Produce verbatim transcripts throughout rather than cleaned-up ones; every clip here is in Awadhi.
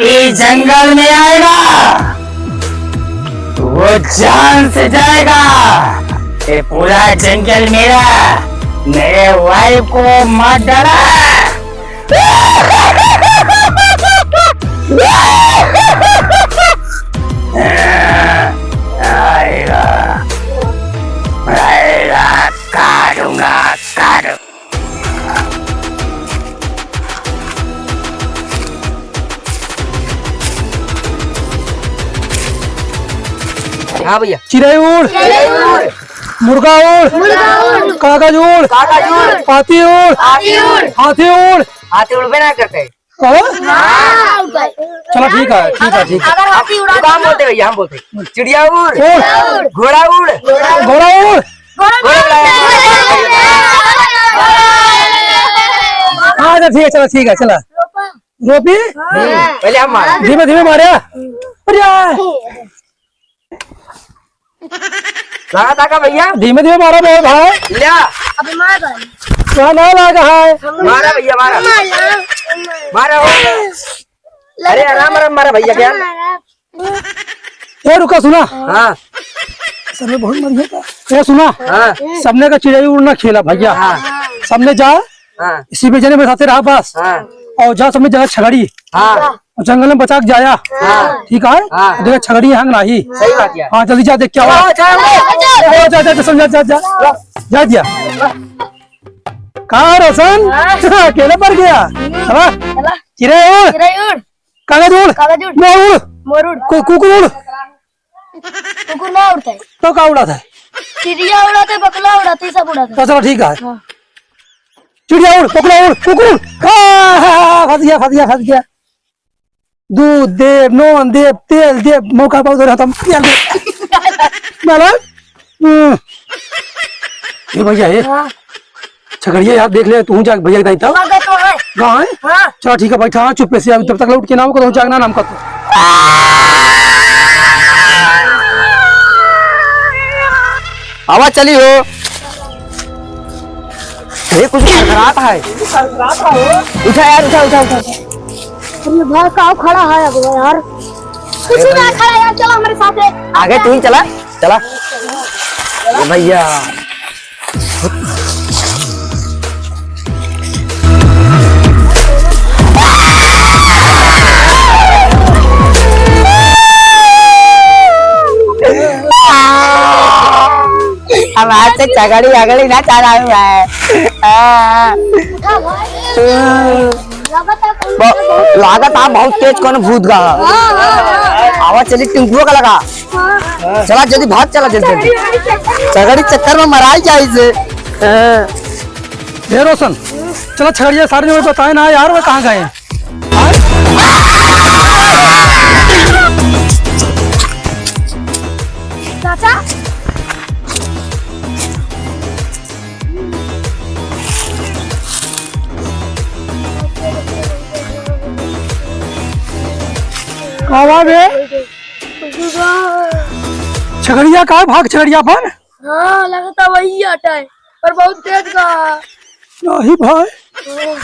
ये जंगल में आएगा, वो जान से जाएगा। ये पूरा जंगल मेरा, मेरे वाइफ को मार डाला। आएगा, आएगा, काटूंगा, काटूंगा। हाँ भैया। चिड़ै उड़। चिड़ै उड़। मुर्गा उड़। मुर्गा उड़। कागज उड़। कागज उड़। पाती उड़। पाती उड़। हाथी उड़। हाथी उड़बे ना करते। हाँ? हाँ, उड़ गए। चलो ठीक है, ठीक है, ठीक है। अगर हाथी उड़ा तो हम बोलते भैया, हम बोलते। चिड़िया उड़। उड़। घोड़ा उड़। घोड़ा उड़। हाँ, अच्छा, ठीक है, चलो, ठीक है, चला। रोपी? हम्म, पहले हम मार। धीमे, धीमे मारे। अरे यार। लगा था का भैया? धीमे, धीमे मारा मेरे भाई। ले। अबे मार भाई। क्या ना लगा है? मारा भैया, मारा। मारा। मारा हो। अरे, आराम, आराम मारा भैया, क्या? ए, रुका, सुना। हाँ। सर में बहुत मरी होता। ए, सुना। हाँ। सबने का चिड़ै उड़ ना खेला भैया। हाँ। सबने जा। हाँ। इसी में जने में साथे रहा बस। हाँ। और जा सबने जगह छगड़ी। हाँ। और जंगल में बचा के जाया। हाँ। ठीक है? हाँ। देखा छगड़ी यहाँ नाही। सही बात है। हाँ, जल्दी जा देख क्या हुआ। हाँ, जा, जा, जा, जा, जा, जा, जा, जा, जा। जा दिया। कहाँ रोशन? हाँ। अकेले पड़ गया। चला। चला। चिड़ै उड़। चिड़ै उड़। कागज उड़। कागज उड़। मोर उड़। मोर उड़। कु-, कुकुर उड़। कुकुर ना उड़ता है। तो का उड़ाता है? चिड़िया उड़ाते, बगुला उड़ाते, सब उड़ाते। तो चलो ठीक है। हाँ। चिड़िया उड़, बगुला उड़, कुकुर उड़। हाँ, हाँ, हाँ, फंस गया, फंस गया, फंस गया। दूध देब, नून देब, तेल देब, मौका पाओ तो रहता हम तेल देब। ना ला? हम्म। ए भैया, ए। हाँ। छगड़िया यार, देख ले, तू जा भैया के दाई तब। लगा तो है। गाँव है? हाँ। चला ठीक है, बैठा, हाँ, चुप्पे से, अभी तब तक लौट के ना हो, कहूँ जागना नाम का तो। आवाज चली हो। अरे, कुछ खरखरात है। उठा यार, उठा, उठा, उठा, उठा। अरे भाई, काव खड़ा है अगवा यार? कुछ ना खड़ा यार, चला हमरे साथे। आगे तू ही चला, चला। ए भैया। हमार से छगड़ी अगड़ी ना चला हुआ है। हाँ। उठा भाई। लागत है कौन ब-, लागत है बहुत तेज कौन भूत का। हाँ, हाँ, हाँ। आवाज चली टिंकुआ का लगा। हाँ। चला जल्दी भाग, चला जल्दी, जल्दी। छगड़ी चक्कर में मराई जाई से। हाँ। ए रोशन, चला छगड़िया सारे में बताए ना यार, वो कहाँ गए? चाचा। का बा बे? छगड़िया का भाग छगड़िया अपन? हाँ, लगता वही आटा है, पर बहुत तेज का। नहीं भाई, हाँ।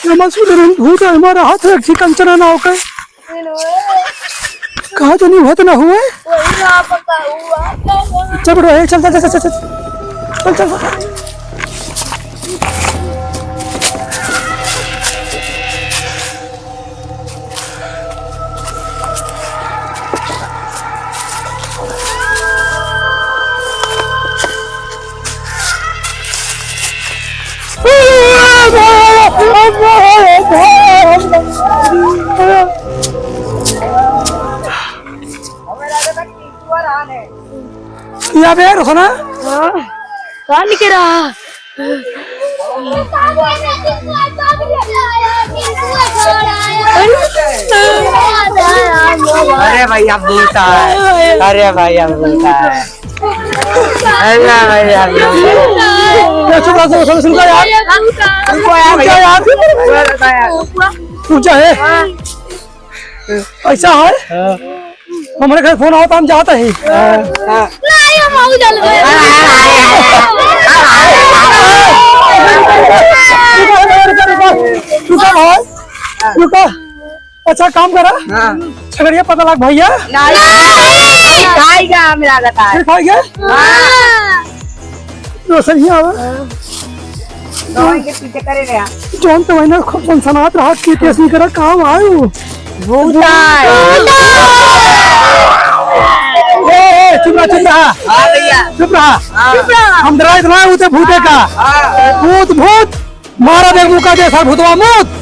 ये मत सुन रहे, भूत है हमारा हाथ में, एक कंचना ना होकर। नहीं, नहीं। कहाँ तो नहीं हुआ, तो ना हुआ है? वही ना पता हुआ। चल बेटा, ए, चल, चल, चल। या बे, रुको ना। हाँ, कहाँ निकल रहा? अरे भाई, अब बोलता है। अरे भाई, अब बोलता है। अरे भाई, अब बोलता है। ये चुप रहो, सुन, सुन, सुन यार। रुको यार, रुको यार। रुक जा, है। ऐसा है? हाँ। हमरे घर फोन आवत, हम जात ही। हाँ, हाँ। नहीं, हम आऊ जल गए। रुका, रुका, रुका, रुका। रुका भाई, रुका। अच्छा, काम करा। हाँ। छगड़िया पता लाग भैया। नहीं, नहीं खाएगा, हमें लागत है। नहीं खाएगा? हाँ। तो सही है। दवाई के पीछे करे रहा। जौन तो वही ना खूब सनसनात रहा, के केस नहीं करा, काम आयो। भूत आए। ए, ए, चुप रहा, चुप रहा। हाँ भैया। चुप रहा। हाँ। चुप रहा। हम डराइत ना उते भूते का। हाँ। भूत, भूत। मारा देख मुका दे सर भूतवा मूत।